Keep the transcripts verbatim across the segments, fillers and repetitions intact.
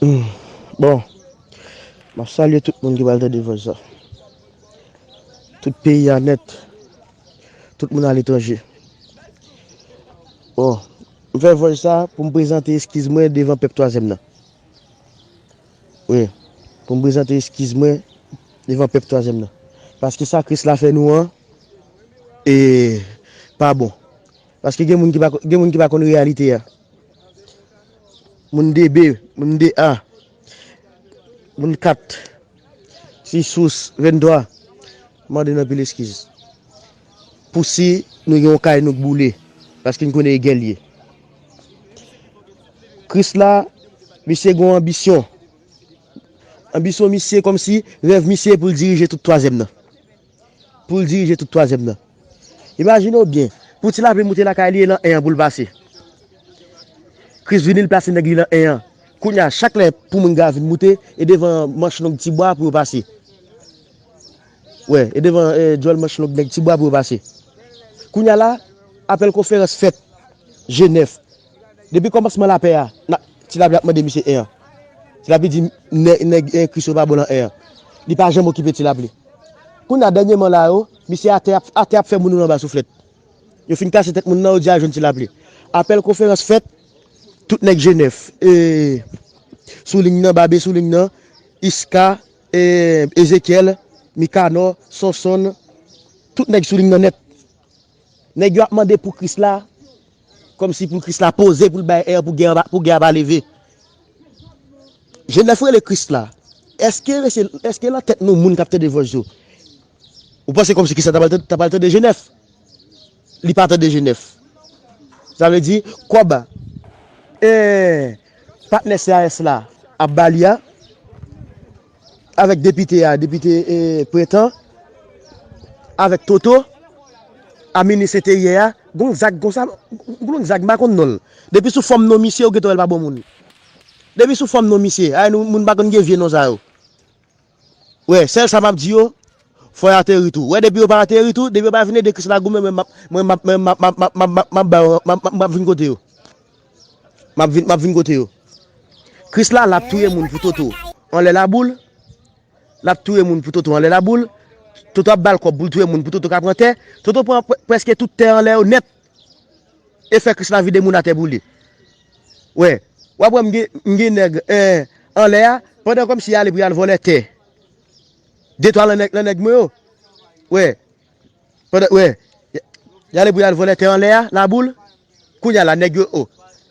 Bon, m ap salye tout moun ki pral tande vòj sa. Tout peyi a nèt, tout moun aletranje. Bon, m fè vòj sa pou m prezante eskiz mwen devan pèp twazyèm nan. Wi, pou m prezante eskiz mwen devan pèp twazyèm nan. Paske sa Kris la fè nou an, e pa bon. Paske gen moun ki pa, gen moun ki pa konn reyalite a. Moun de B, moun de A, moun kat, six, venntrwa, mande n anpil eskiz. Pou si nou gen yon kay nou k boule, paske n konnen e gè l ye. Kris la, misye gen yon anbisyon. Anbisyon misye kòmsi rèv misye pou l dirije tout twazyèm nan. Pou l dirije tout twazyèm nan. Imajine w byen, pou ti lapli moute lakay li e lan en an pou l pase. Kris vini, l plase nèg li lan en an. Kounye a, chak lè pou moun gra vin moute, e devan manch long Tibwa pou yo pase. Wè, e devan e, djòl manch long nèg Tibwa pou yo pase. Kounye a la, apèl konferans fèt, G nèf. Depi kòmansman lapè a, n ap, ti lapli ap mande misye en an. Ti lapli di nè- nèg en Kris yo pa bon lan en an. Li pa janm okipe ti lapli. Kounye a dènyèman la yo, misye atè ap, atè ap fè moun yo anba souflèt. Yo fin kase tèt moun nan, yo di al jwenn ti lapli. Apèl konferans fèt, tout nèg G nèf, e, sou liy nan, Babe sou liy nan, Iska, e, Ezekyèl, Mikanò, Sonsonn, tout nèg sou liy nan nèt. Nèg yo ap mande pou Kris la, kòmsi pou Kris la poze pou l bay è pou gè a pa, pou gè a pa leve. G nèf rele Kris la. Èske, èske lan tèt nou moun k ap tande vòj yo? Ou panse kòmsi Kris la ta pral tande, ta pral tande G nèf? Li pa tande G nèf. Sa vle di, kòb, e, patnè C A S la ap ba li a, avèk depite a, depite e, Prentan, avèk Toto, a minis enteryè a, gon zak konsa, gon zak m pa konn non l. Depi sou fòm non misye, ou gentan wè l pa bon moun. Depi sou fòm non misye, ay nou, moun pa konn gen vye non sa yo. Wè, sèl sa m ap di yo, fò y ateri tou. Wè, depi yo pa ateri tou, depi yo pa vin ede Kris la goumen, mwen m ap, mwen m ap, mwen m ap, m ap, m ap, m ap, m ap ba yo, m ap, m ap, m ap vin kote yo. M ap vin, m ap vin kote yo. Kris la, l ap touye moun pou Toto anlè laboul. L ap touye moun pou Toto anlè laboul. Toto ap ba l kòb pou l touye moun pou Toto ka pran tè. Toto pran pre- prèske tout tè anlè yo nèt. E fè Kris la vide moun atè pou li. Wè, w ap wè m gen, m gen nèg, en, anlè a, pandan kòmsi y ale pou y al vòlè tè. De twa lan nèg, lan nèg mwen yo. Wè, pandan, wè, y, y ale pou y al vòlè tè anlè a, laboul. Kounye a la, nèg yo, o.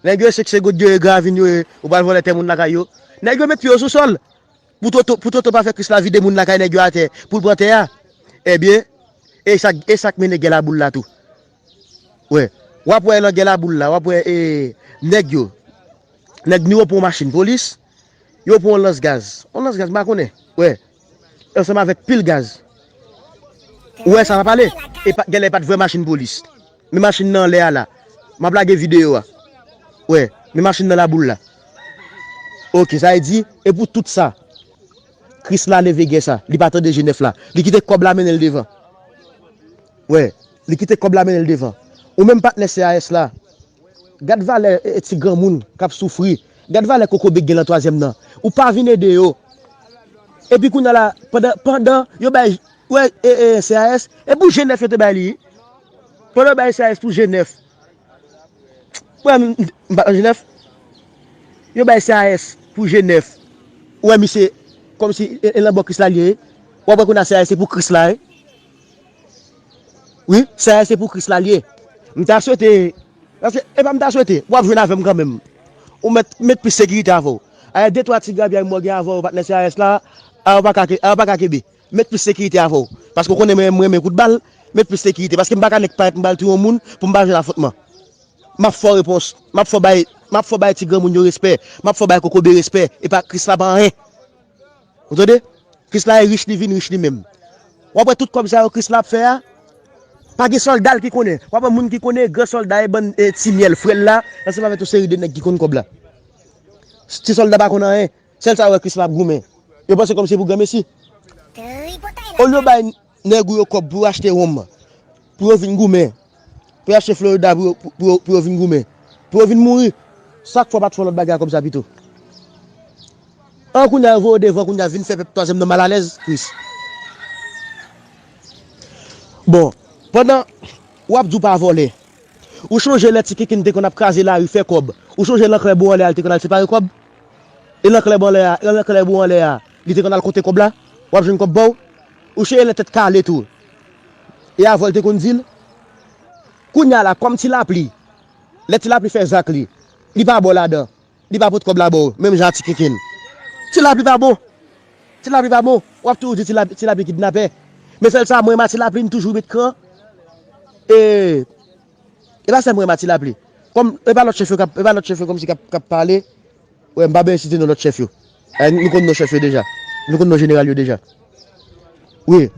Nèg yo, se, se goud yo ye, gravin yo ye, ou pral vòlè tè moun lakay yo. Nèg yo met pye yo sou sòl. Pou Toto, pou Toto pa fè Kris la vide moun lakay nèg yo atè, pou l pran tè a. Ebyen, e sa, e sa k mennen gè laboul la tou. Wè, w ap wè lan gè laboul la, w ap wè e, nèg yo. Nèg ni yo pran yon machin polis, yo pran yon lans gaz. Yon lans gaz, m pa konnen. Wè, ansanm avèk pil gaz. Ou wè sa pa pale? E pa, genlè e pa t vrè machin polis. Men machin nan anlè a la. M ap lage videyo a. Wè, men machin nan laboul la. Oke, sa vle di, e pou tout sa, Kris la leve gè sa. Li pa tande G nèf la. Li kite kòb la mennen l devan. Wè, li kite kòb la mennen l devan. Ou menm patnè C A S la, gad valè e, e, ti granmoun k ap soufri. Gad valè kokobe k gen lan twazyèm nan. Ou pa vin ede yo. Epi kounye a la, pandan, pandan yo bay, wè, e, e, C A S, e pou G nèf yo te bay li. Pandan yo bay C A S pou G nèf. Wè, m, m pa nan G nèf. Yo bay C A S pou G nèf. Ou wè misye, kòmsi e, e lan bò Kris la l ye. W ap wè kounye a C A S se pou Kris la, wi. Wi, C A S se pou Kris la l ye. M ta swete, paske, e pa m ta swete, w ap jwenn avè m kanmenm. Ou mèt, met plis sekirite avè w. Ayè, de twa ti grapyay mwen gen avè w, patnè C A S la, a yo pa ka ke- a yo pa ka kenbe. Met plis sekirite avè w. Paske w konnen mwen, mwen renmen kout bal, met plis sekirite. Paske m pa ka nèk parèt m pral touye yon moun pou m pa jwenn afwontman. M ap fè w repons, m ap fè w bay, m ap fè w bay ti granmoun yo respè, m ap fè w bay kokobe respè, e pa Kris la pa anyen. Ou tande? Kris la e rich, li vin rich li menm. W ap wè tout kòb sa yo Kris la ap fè a, pa gen sòlda l ki konnen. W ap wè moun ki konnen gran sòlda e bann e, ti myèl frè l la, ansanm avèk yon seri de nèg ki konn kòb la. Ti sòlda pa konn anyen. Sèl sa yo wè Kris la ap goumen. Yo panse kòmsi pou granmesi. Olye yo bay nèg ou yo kòb pou yo achte wonm, pou yo vin goumen, pou yo achte Florida pou yo, pou, pou yo, pou yo vin goumen, pou yo vin mouri. Sak fè w pa t fè lòt bagay a kòb sa pito. An kounye a, yo voye w devan, kounye a, vin fè pèp twazyèm nan malalèz, Kris. Bon, pandan w ap di w pa vòlè, ou chonje lè Ti Kinkin te konn ap kraze lari, fè kòb? Ou chonje lè Anklebu anlè a, li te konn al separe kòb? E lè Anklebu anlè a, lè Anklebu anlè a, li te konn al konte kòb la? W ap jwenn kòb ba w? Ou chonje lè Tèt Kale tou? E avè w li te konn di l? Kounye a la, kòm Ti Lapli, lè Ti Lapli fè zak li, li pa ba w ladan. Li pa pot kòb la ba w, menm jan a Ti Kinkin. Ti Lapli pa bon. Ti Lapli pa bon. W ap toujou di Ti Lapli, Ti Lapli kidnapè. Men sèl sa, mwen, m a Ti Lapli, m toujou met kran. E, e pa sèl mwen, m a Ti Lapli. Kòm, e pa lòt chèf yo k ap, e pa lòt chèf yo kòmsi k ap, k ap pale. Wè, m pa bezwen site non lòt chèf yo. Eh, nou konn non chèf yo deja. Nou konn non jeneral yo deja. Wi.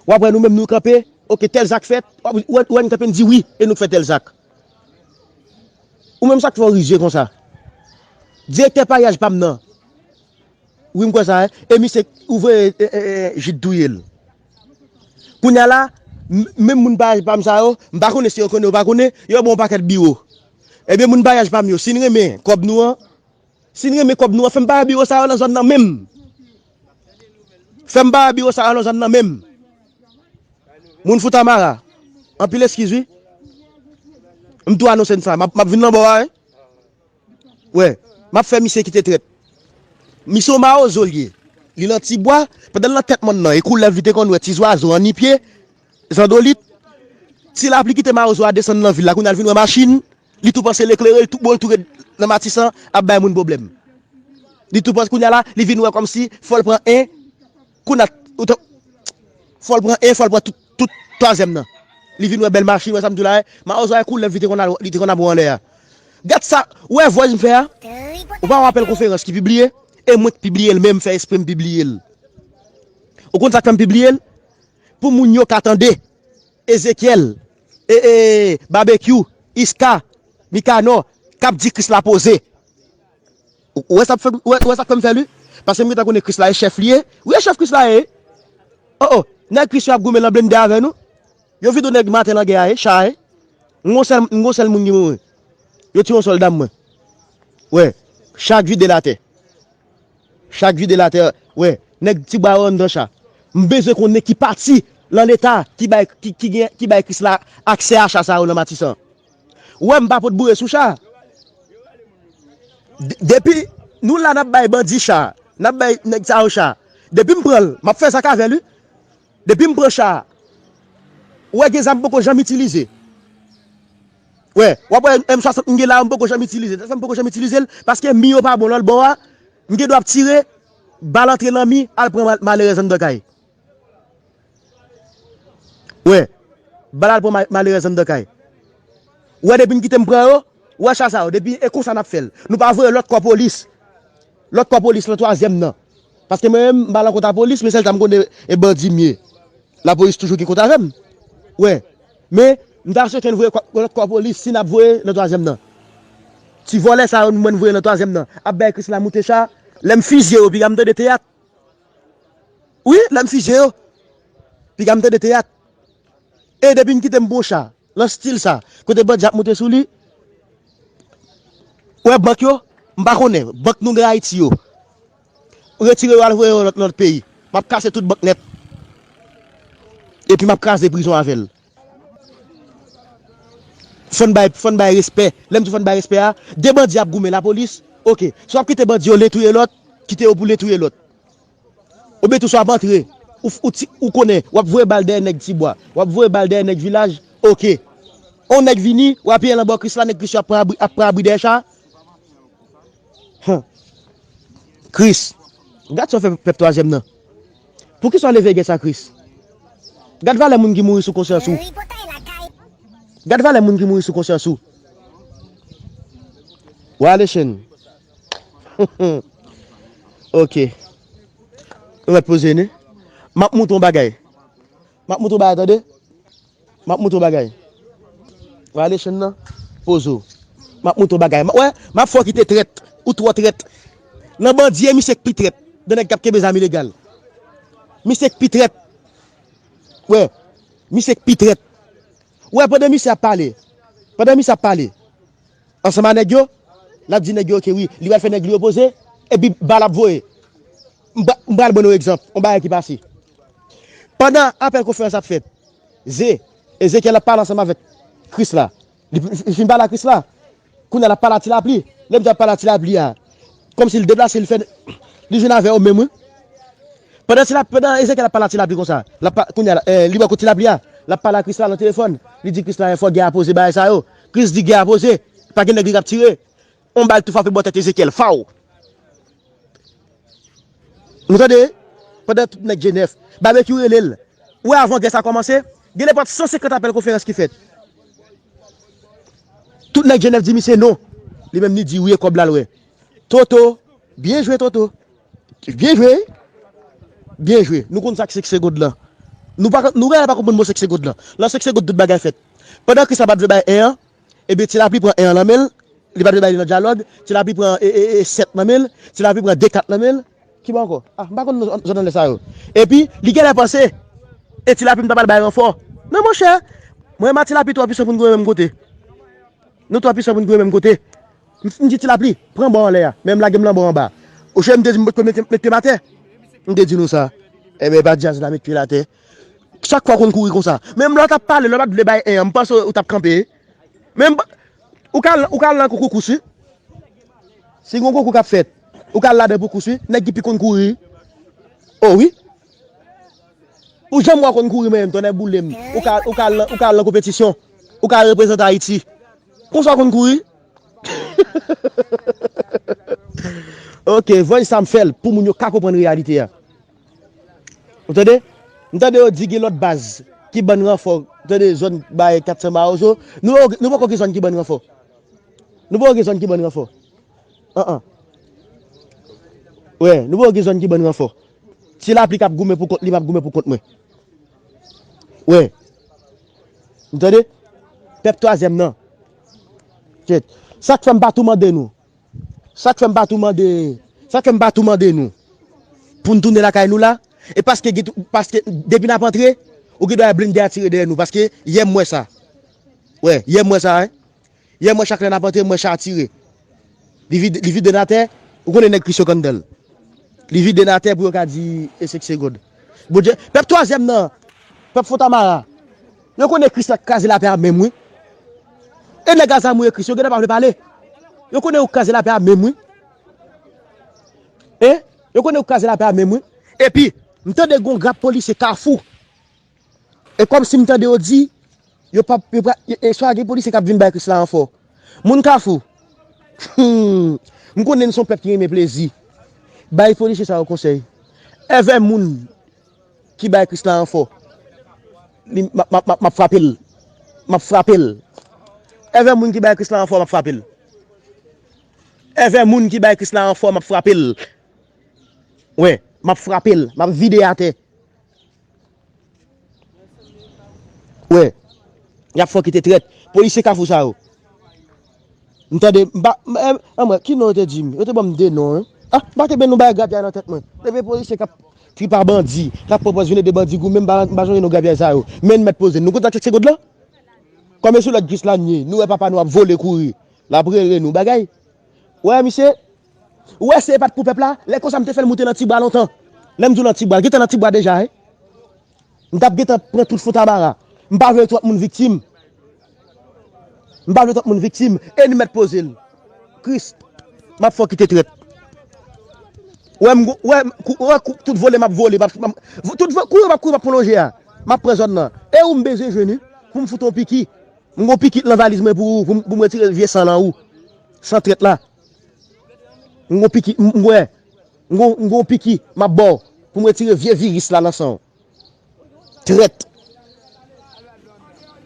W ap wè nou menm nou kanpe, oke, tèl zak fèt, w ap, w wè, w wè n kanpe, n di wi, e nou k fè tèl zak. Ou menm sa k fè w rizye konsa? Direktè paryaj pa m nan. Wi, m kwè sa, wi. E misye, ou voye, e, e, e, Jid touye l. Kounye a la, m, menm moun paryaj pa m sa yo, m pa konnen si yo konnen, yo pa konnen, yo ba w yon pakèt biwo. Ebyen, moun paryaj pa m yo, si n renmen kòb nou an, si n renmen kòb nou an, fè m pa wè biwo sa yo nan zòn nan menm. Fè m pa wè biwo sa yo nan zòn nan menm. Moun Foutamara, anpil eskiz wi. M tou anonse n sa, m ap, m ap vin nan bò a, wi. Wè, m ap fè misye kite trèt. Misye yon mawozo l ye. Li nan Tibwa, pandan l nan tèt mòn nan, e koulèv li te konn wè, ti zwazo, annipye, zandolit. Ti Lapli kite mawozo a desann nan vil la, kounye a l vin wè machin, li tou panse l eklere, li tou, bon, l tou ret nan Matisan, ap bay moun pwoblèm. Li tou panse kounye a la, li vin wè kòmsi, fò l pran en, kounye a, ou t-, fò l pran en, fò l pran tout, tout twazyèm nan. Li vin wè bèl machin, wè sa m di w la, eh, mawozo a koulèv li te konn al, li te konn ap wè anlè a. Gad sa, ou wè vòy m fè a? Ou pa wè apèl konferans ki pibliye? E mwen k pibliye l menm, fè espre m pibliye l. Ou konn sa k fè m pibliye l? Pou moun yo ka tande. Ezekyèl, e, e, Babekyou, Iska, Mikanò, k ap di Krisla poze. Ou, ou wè sa k fè, ou wè, ou wè sa k fè m fè l, wi? Paske m gentan konnen Krisla e chèf li ye. Wi, e chèf Krisla ye, wi. O, o, nèg Kris yo ap goumen nan blende avè nou. Yo vide yon nèg maten nan gè a, e, cha, e. M gon sèl, m gon sèl moun ki mouri. Yo tiye yon sòlda m, mwen. Wè, cha k vide l atè. Cha k vide l atè, wè, nèg Tibwa yo anndan cha. M bezwen konnen ki pati nan Leta ki bay, ki, ki gen, ki bay Krisla aksè a cha sa yo nan Matisan. Ou wè, m pa pot boure sou cha. De-, depi nou la, n ap bay bandi cha, n ap bay nèg sa yo cha. Depi m pran l, m ap fè zak avè l, wi. Depi m pran cha a, ou wè gen zam m poko janm itilize. Wè, w ap wè M swasant m gen la, m poko janm itilize. Sa fè m poko janm itilize l, paske mi yo pa bon lòt bò a, m gen dwa ap tire, bal antre nan mi, al pran mal-, malerèz anndan kay. Wè, bal al pran ma-, malerèz anndan kay. Ou wè depi m kite m pran yo, ou wè cha sa yo, depi e konsa n ap fè l. Nou pa voye lòt kò polis. Lòt kò polis lan twazyèm nan. Paske mwen menm, m pa lan kont a polis, men sèl sa m konnen e bandi m ye. Lapolis toujou gen kont avè m. Wè. Men, m ta swete n voye kò, lòt kò polis, si n ap voye nan twazyèm nan. Ti vòlè sa yo, mwen n voye nan twazyèm nan. Ap bay Krisla moute cha. Lè m fizye yo, piga m tande teyat. Wi, lè m fizye yo, piga m tande teyat. E depi m kite m pran cha, nan stil sa, kote bandi ap moute sou li, wè bank yo, m pa konnen, bank nou gen Ayiti yo. Retire yo al voye yo lòt, lòt peyi. M ap kase tout bank nèt. Epi m ap kraze prizon avè l. Fò n bay, fò n bay respè. Lè m di fò n bay respè a, de bandi ap goumen lapolis. Oke. Si w ap kite bandi yo len touye lòt, kite yo pou len touye lòt. Oubyen tou si w ap antre, ou, ou, ti, ou konnen, w ap voye bal dèyè nèg Tibwa, w ap voye bal dèyè nèg vilaj, oke. On nèg vini, w apiye l anba Kris la, nèg Kris yo ap pran abri, ap pran abri dèyè cha. Hum. Kris. Gad sa w fè pèp twazyèm nan. Poukisa w leve gè sa, Kris? Gad valè moun ki mouri sou konsyans ou. Gad valè moun ki mouri sou konsyans ou. Wale chen. Oke. Ou mèt poze, ne? M ap montre yon bagay. M ap montre yon bagay, tande. M ap montre yon bagay. Wale chen nan. Poze w. M ap montre yon bagay. M ap, wè, m ap fè w kite trèt. Ou twò trèt. Nan bandi, e misye k pi trèt. De nèg k ap kenbe zam ilegal. Misye k pi trèt. Wè. Misye k pi trèt. Wè, pandan misye ap pale. Pandan misye ap pale. Ansanm a nèg yo, l ap di nèg yo, oke, wi, li pral fè nèg li yo poze. epi bal ap voye. M pra- m pral ban nou egzanp, yon bagay ki pase. Pandan apèl konferans ap fèt, Ze, Ezekyèl ap pale ansanm avèk Kris la. Li, li fin pale a Kris la. Kounye a l ap pale a Ti Lapli. Lè m di ap pale a Ti Lapli a, kòmsi l deplase, l fè, li jwenn avè yo menm, wi. Pandan Ti Lapli, pandan Ezekyèl ap pale a Ti Lapli konsa, l ap pa- kounye a, eh, li bò kot Ti Lapli a, l ap pale a Kris la nan telefòn. Li di Kris la, fò gè a poze bagay sa yo. Kris di gè a poze. Pa gen nèg li k ap tire. On bal tou frape bò tèt Ezekyèl. Faw. Nou tande? Pandan tout nèg G nèf, Babekyou rele l. Ou wè, avan gè sa kòmanse, gen nenpòt san senkant apèl konferans ki fèt. Tout nèg G nèf di misye non. Li menm li di wi, e kòb la l wè. Toto, byen jwe, Toto. Byen jwe. Byen jwe. Nou konn sa k senk segond lan. Nou pa, nou genlè pa konprann mo senk segond lan. Nan senk segond tout bagay fèt. Pandan Kris la pa t vle bay en an, ebyen Ti Lapli pran en an nan men l, li pa t vle bay li nan dyalòg, Ti Lapli pran e, e, e, sèt nan men l, Ti Lapli pran de kat nan men l. Ki bò ankò? Ah, m pa konn zòn anlè sa yo. Epi, li genlè panse, e Ti Lapli m ta pral bay ranfò. Non, monchè, mwen menm a Ti Lapli twò pwisan pou n goumen menm kote. Nou twò pwisan pou n goumen menm kote. M, m di Ti Lapli, pran bò anlè a, men m lage m nan bò anba. Oche m te di m mete, mete m atè. M te di nou sa. Ebyen, e pa djaz la met pye l atè. Chak fwa w konn kouri konsa. Menm lè w t ap pale, lè w pa t vle bay en an, m panse w t ap kanpe. Men m pa- ou ka al, ou ka al nan konkou kous, wi. Si gen yon konkou k ap fèt, ou ka al ladan pou kous, wi. Nèg ki pi konn kouri. O wi. Ou janm wè w konn kouri, men tonnè boule m. Ou ka, ou ka al nan, ou ka al nan konpetisyon. Ou ka reprezante Ayiti. Konsa w konn kouri. Ok, voice sa m fè l pou moun yo ka konprann reyalite a. Ou tande? M tande yo di gen lòt baz ki ban n ranfò. Ou tande zòn bay kat san Mawozo. Nou, nou poko gen zòn ki ban n ranfò. Nou poko gen zòn ki ban n ranfò. An an. Wè, nou poko gen zòn ki ban n ranfò. Ti Lapli k ap goumen pou kont li, m ap goumen pou kont mwen. Wè. Ou tande? Pèp twazyèm nan. Kèt. Sa k fè m pa tou mande nou. Sa k fè m pa tou mande, sa k fè m pa tou mande nou pou n tounen lakay nou la, e paske, gen tou- paske depi n ap antre, ou gen dwa wè blende a tire dèyè nou, paske yè m wè sa. Wè, yè m wè sa, wi. Yè m wè chak lè n ap antre, m wè cha a tire. Li vide, li vide n atè, ou konnen nèg Kris yo k anndan l. Li vide n atè pou yo ka di e senk segond. Bondye, pèp twazyèm nan, pèp Fontamara, yo konnen Kris la k kraze lapè a menm, wi. E nèg a zam ou e Kris, yo gentan pa vle pale. Yo konnen yo k kraze lapè a menm, wi. Hein? Yo konnen yo k kraze lapè a menm, wi. Epi, m tande gon grap polisye Kafou. E kòmsi m tande yo di, yo p ap, yo pa, e, e swa gen polisye k ap vin bay Kris la ranfò. Moun Kafou, hmm, m konnen n se yon pèp ki renmen plezi. Bay polisye sa yo konsèy. Èvè moun ki bay Kris la ranfò, li, m ap, m ap, m ap, m ap frape l. M ap frape l. Èvè moun ki bay Kris la ranfò, m ap frape l. Èvè moun ki bay Kris la ranfò, m ap frape l. Wi, m ap frape l. M ap vide atè. Wè. Y ap fè w kite trèt. Polisye Kafou sa yo. M tande, m pa, m, m, anmwè, ki non yo te di m? Yo te ban m de non, wi. Ah, m pa te byen nou bay grapyay nan tèt mwen. Depi polisye k ap trip a bandi, k ap pran pòz vin ede bandi goumen, m pa, m pa sonje non grapyay sa yo. Men n mèt poze n. Nou konn sa k fè segond lan? Kòm e sou lòd Kris la n ye, nou wè papa nou ap vole kouri. L ap rele nou bagay. Wè, misye, ou wè se pa t pou pèp la, lè konsa m te fè l moute nan ti bwa lontan. Lè m di w nan ti bwa, l gentan nan ti bwa deja, wi. M t ap gentan pran tout Fontamara. M pa vle twòp moun viktim. M pa vle twòp moun viktim. E n mèt poze l. Kris, m ap fè w kite trèt. Wè m, wè m, kou- wè kou- tout vole m ap vole, m ap, m ap- tout vo- kouri m ap kouri, m ap pran lonje a. M ap pran zòn nan. E ou m bezwen jwenn, wi, pou m fout w yon piki. M gon piki nan valiz mwen pou ou, pou m, pou m retire vye san nan ou. San trèt la. M gon piki, m, m, wè. M gon, m gon piki, m ap ba w. Pou m retire vye viris la nan san w. Trèt.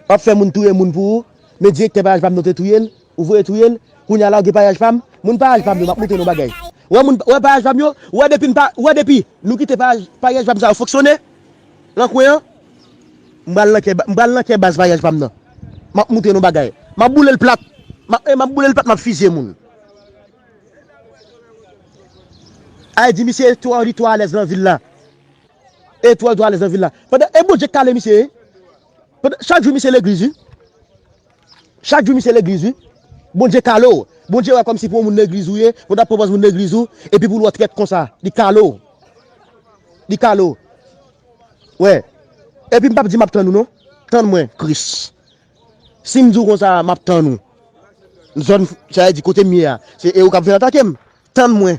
W ap fè moun touye moun pou ou. Men direktè Payaj Pam nan te touye l. Ou voye touye l. Kounye a la, ou gen Payaj Pam. Moun Payaj Pam yo, m ap montre nou bagay. Wè moun, wè Payaj Pam yo. Wè depi n pa, wè depi nou kite Payaj, Payaj Pam sa yo fonksyone. Nan kwen an. M pral nan kè, m pral nan kè baz Payaj Pam nan. M ap montre nou bagay. M ap boule l plat. M ap, e m ap boule l plat, m ap fizye moun. Ay di misye twò, li twò alèz nan vil la. E twò, twò alèz nan vil la. Pandan, e Bondye k kale misye, wi. Pandan, chak jou misye legliz, wi. Chak jou misye legliz, wi. Bondye kale w. Bondye wè kòmsi pou yon moun legliz ou ye, pou w t ap pran pòz moun legliz ou, epi pou l wè w trèt konsa, li kale w. Li kale w. Wè. Epi m p ap di m ap tann ou non. Tann mwen, Kris. Si m di w konsa, m ap tann ou. Zòn, sa vle di kote m ye a, se e ou k ap vin atake m. Tann mwen.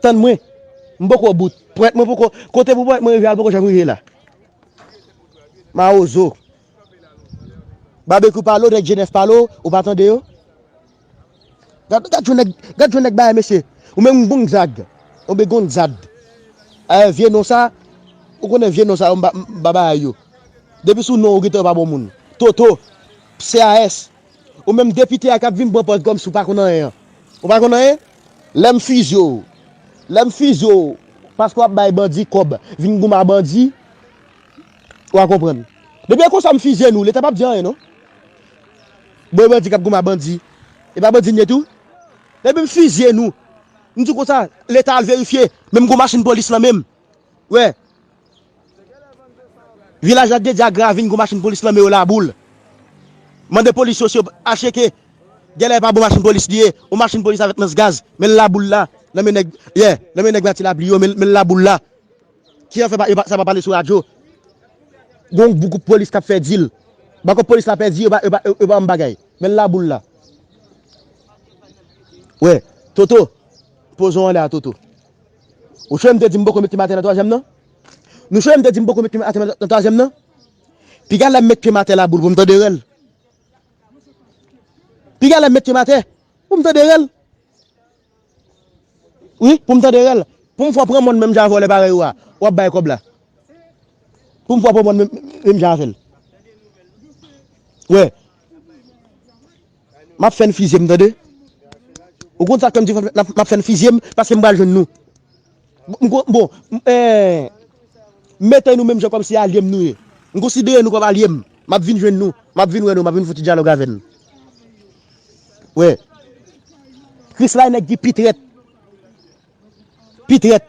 Tann mwen. M poko bout. Pwent mwen poko, kote pou pwent mwen rive a, l poko janm rive la. Mawozo. Babekyou pale w, nèg Jenèf pale w, ou pa tande yo? Gad, gad jan nèg, gad jan nèg bagay, mesye. Ou menm Gonzag. Ou be Gonzag. Eh, vye non sa, ou konnen vye non sa yo, m ba, m ba bagay yo. Depi sou non, ou gentan pa bon moun. Toto, C A S. Ou menm depite a k ap vin pran pòz kòmsi ou pa konn anyen an. Ou pa konn anyen? Lè m fizye w. Lè m fizye w, paske w ap bay bandi kòb, vin goumen a bandi, w a konprann. Depi e konsa m fizye nou, Leta p ap di anyen non. Bon, e bandi k ap goumen a bandi. E pa bandi n ye tou? Depi m fizye nou, m di konsa, Leta al verifye, men m gon machin polis nan men m. Wè. Vilaj Ladedye ak Gravin, gon machin polis nan men yo Laboul. Mande polis yo si yo acheke. Genlè e pa bon machin polis li ye. Yon machin polis avèk lans gaz. Men l Laboul la. Nan men nèg, yeah, nan men nèg Mati Lapli yo, men, men l Laboul la. Ki an fè pa, yo pa, sa pa pale sou radyo. Gon gwoup polis k ap fè dil. Bakòp polis la pèdi, yo pa, yo pa, yo pa yon bagay. Men l Laboul la. Wè, Toto. Poze w anlè a, Toto. Ou sonje m te di m poko met pye m atè nan twazyèm nan? Nou sonje m te di m poko met pye m atè nan twazyèm nan? Piga lè m met pye m atè Laboul pou m tande rèl. Piga lè m met pye m atè pou m tande rèl. Wi, pou m tande rèl. Pou m fè w pran mòn menm jan avè w lè parèy ou a. W ap bay kòb la. Pou m fè w pran mòn menm, menm jan avè l. Wè. M ap fè n fizye m, tande. Ou konn sa k fè m di m ap fè n fizye m, paske m pral jwenn nou. M ko-, bon, m, eh, mete nou menm jan kòmsi alye m nou ye. M konsidere nou kòm alye m. M ap vin jwenn nou. M ap vin wè nou. M ap vin fouti dyalòg avè n. Wè. Krisla e nèg ki pi trèt. Pi trèt.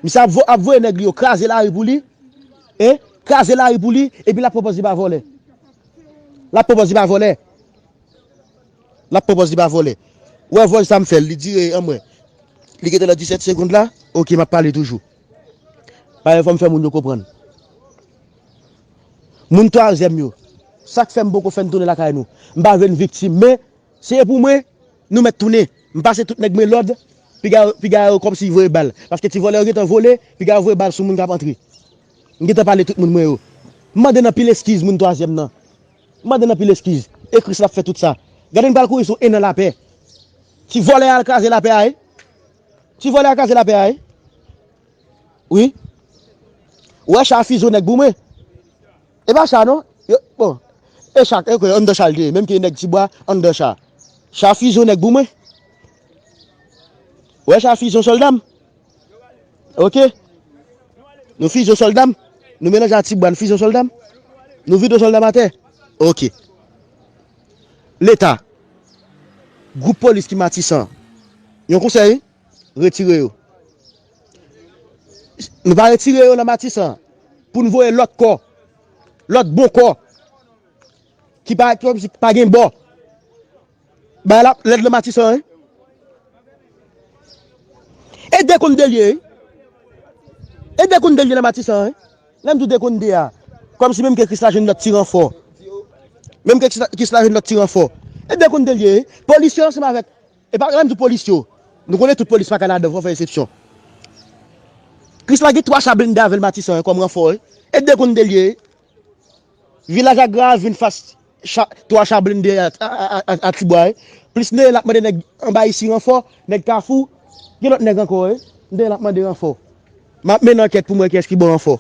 Misye ap vo-, ap voye nèg li yo kraze lari pou li. E, kraze lari pou li. Epi l ap pran pòz li pa vòlè. L ap pran pòz li pa vòlè. L ap pran pòz li pa vòlè. Ou wè vòy sa m fè l, li dire anmwen. Li gentan nan disèt segond la. Oke, m ap pale toujou. Paske fò m fè moun yo konprann. Moun twazyèm yo. Sa k fè m poko fè n tounen lakay nou. M pa vle n viktim, men se pou mwen, nou mèt tounen. M pase tout nèg mwen lòd, piga, piga yo kòmsi voye bal. Paske ti vòlè yo gentan vole, piga yo voye bal sou moun k ap antre. M gentan pale tout moun mwen yo. M mande n anpil eskiz moun twazyèm nan. M mande n anpil eskiz. E Kris l ap fè tout sa. Gade n pral kouri sou en an lapè. Ti vòlè a al kraze lapè a, wi. Ti vòlè a al kraze lapè a, wi. Wi. Ou wè cha fizye nèg pou mwen. E pa cha non. Yo, bon. E cha, e kwe, anndan cha l te ye. Menm ke nèg Tibwa, anndan cha. Cha fizye nèg pou mwen. Ou wè cha fizye sòlda m. Oke. Nou fizye sòlda m. Nou melanje a Tibwa, nou fizye sòlda m. Nou vide sòlda m atè. Oke. Leta. Gwoup polis ki Matisan. Yon konsèy, retire yo. Nou pa retire yo nan Matisan. Pou n voye lòt kò. Lòt bon kò. Ki pa, ki pa gen bò. Bagay la lèd nan Matisan, wi. E de konn de l ye, wi. E de konn de l ye nan Matisan, wi. Lè m di w de konn de a, kòmsi menm ke Krisla jwenn lòt ti ranfò. Menm ke Krisla, Krisla jwenn lòt ti ranfò. E de konn de l ye, wi. Polis yo ansanm avèk, e pa, lè m di w polis yo, nou konnen tout polis pa ka ladan, fò fè eksepsyon. Krisla gen twa cha blende avè l Matisan, wi, kòm ranfò, wi. E de konn de l ye, wi. Vilaj Agra a vin fas cha, twa cha blende a, a, a, a, a Tibwa, wi. Plis Neye l ap mande nèg anba isi ranfò, nèg Kafou, gen lòt nèg ankò, wi. Neye l ap mande ranfò. M ap mennen ankèt pou m wè kiyès ki ba w ranfò.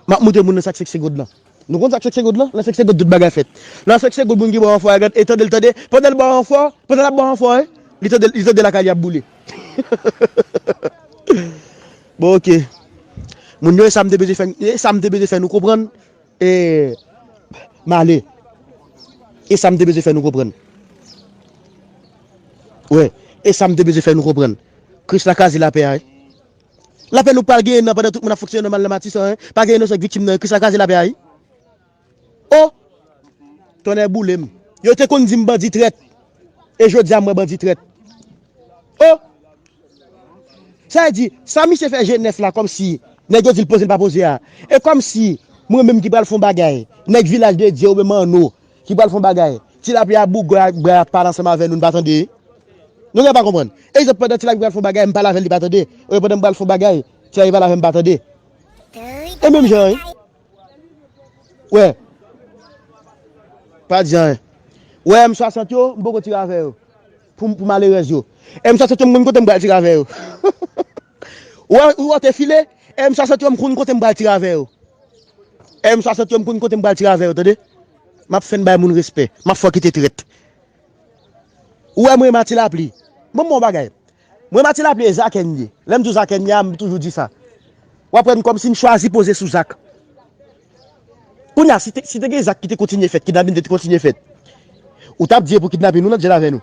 M ap moutre moun nan sa k senk segond lan. Nou konn sa k senk segond lan? Nan senk segond tout bagay fèt. Nan senk segond moun ki ba w ranfò a, gad, e tande l tande. Pandan l ba w ranfò, pandan l ap ba w ranfò, wi. Li tande, li tande lakay li ap boule. Bon, oke. Moun yo, e sa m te bezwen fè, e sa m te bezwen fè nou konprann. E, m ale. E sa m te bezwen fè nou konprann. Wi, e sa m te bezwen fè nou konprann. Krisla kraze lapè a, wi. Lapè nou pral genyen nan pandan tout moun ap fonksyone nòmal nan Matisan, wi. Pa gen inosan k viktim nan, wi. Krisla kraze lapè a, wi. O! Tonnè boule m. Yo te konn di m bandi trèt. E jodi a m wè bandi trèt. O! Sa vle di, sa misye fè G nèf la kòmsi nèg yo di l poze l pa poze a. E kòmsi mwen menm ki pral fè yon bagay, nèg Vilaj de Dye oubyen Manno ki pral fè yon bagay, Ti Lapli a bougay ak bra ap pale ansanm avè nou, n pa tande. Nou gen pa konprann. Egzanp, pandan Ti Lapli pral fè yon bagay, m pale avè l, li pa tande. Oubyen pandan m pral fè yon bagay, Ti Lapli pale avè m, m pa tande. E menm jan, wi. Wè. Pa di anyen. Wè, M swasant yo, m poko tire avè yo. Pou, pou malerèz yo. M swasant yo, m konn kote m pral tire avè yo. Wè, ou wè te file, M swasant yo, m konn kote m pral tire avè yo. M swasant yo, m konn kote m pral tire avè yo, tande? M ap fè n bay moun respè. M ap fè w kite trèt. Ou wè mwen Mati Lapli. Bon, bon bagay. Mwen Mati Lapli e Zakèn ye. Lè m di w Zakèn ye a, m toujou di sa. W ap wè m kòmsi m chwazi poze sou Zak. Kounye a, si te, si te gen Zak ki te kontinye fèt, kidnapin te kontinye fèt, ou t ap di e pou kidnapin ou nan jèl avè nou.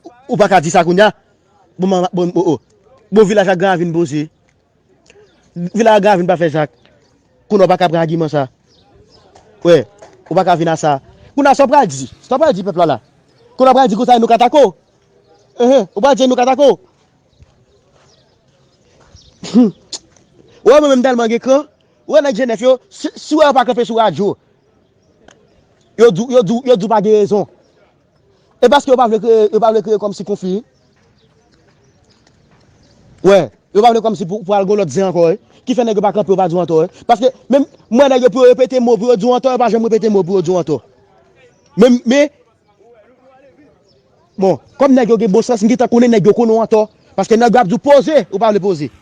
Ou, ou pa ka di sa kounye a. Bon, bon, bon, bon, bon, Vilaj ak Gran Ravin poze. Vilaj ak Gran Ravin pa fè Zak. Kounye a ou pa ka pran agiman sa. Wè, ou pa ka vin a sa. Kounye a sa w pral di. Sa w pral di pèp la la. Kounye a w pral di konsa nou ka tako. Enhen, ou pral di nou ka tako. Ou wè mwen menm tèlman gen kran. Ou wè nèg G nèf yo, si, si w wè yo pa kanpe sou radyo, yo di w, yo di w, yo di w pa gen rezon. E paske yo pa vle kreye, yo pa vle kreye kòmsi konfli. Wè, yo pa vle kòmsi pou, pou al gon lòt zen ankò, wi. Ki fè nèg yo pa kanpe, yo pa di w antò, wi. Paske menm, mwen nèg yo pou yo repete mo, pou yo di w antò, yo pa janm repete mo pou yo di w antò. Men, men, bon, kòm nèg yo gen bon sans, m gentan konnen nèg yo konnen w antò. Paske nèg yo ap di w poze, ou pa vle poze.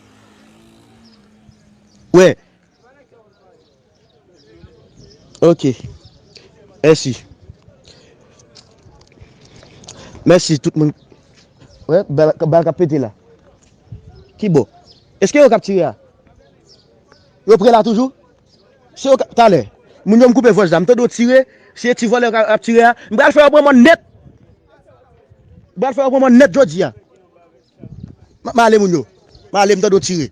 Wè. Ok. Mèsi. Mèsi tout moun. Wè, bal, bal k ap pete la. Ki bò? Èske yo k ap tire a? Yo pre la toujou? Se yo k ap, talè. Moun yo m koupe vòch la. M tande yo tire. Se ti vòlè yo k ap tire a. M pral fè yo pran mòn nèt. M pral fè yo pran mòn nèt jodi a. M, m ale moun yo. M ale, m tande yo tire.